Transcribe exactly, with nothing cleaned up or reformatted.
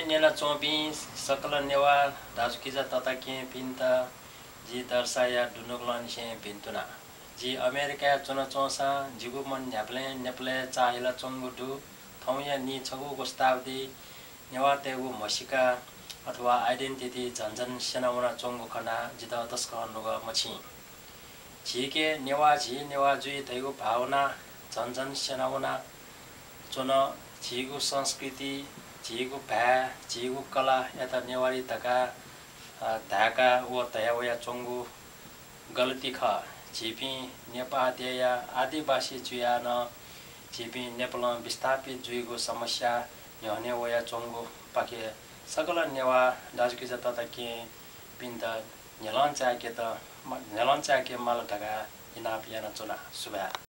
न्यनाच्वंपिं सकल नेवाः दाजुकिजा तताकेहेँपिन्त जि दर्साया दुनुगलंनिसें भिन्तुना। जि अमेरिकाय् च्वनाच्वंसां जिगु मन न्ह्याबलें नेपालय् चाःहिलाच्वंगु दु। थौंया नीछगूगु शताब्दी नेवाःतय्गु म्हसीका अथवा identity झन झन स्यनावनाच्वंगु खनाः जितः तसकं नुगः मछिं। झीके नेवाः झी नेवाः जुइ धइगु भावना झन झन स्यनावना च्वन। झीगु संस्कृति, झीगु भाय्, झीगु कलायात नेवारी धकाः, अ, धाय्का व धया वयाच्वंगु गलती खः। झीपिं नेपाः देय्या आदिवासी जुयाः नं झीपिं नेपालं विस्थापित जुइगु समस्या न्ह्यःने वयाच्वंगुपाखे सकल नेवाः दाजुकिजा तताकेहेँपिन्त न्ह्यलं चाय्केत, न्ह्यलं चाय्के माल धकाः इनाप यानाच्वना। सुभाय्।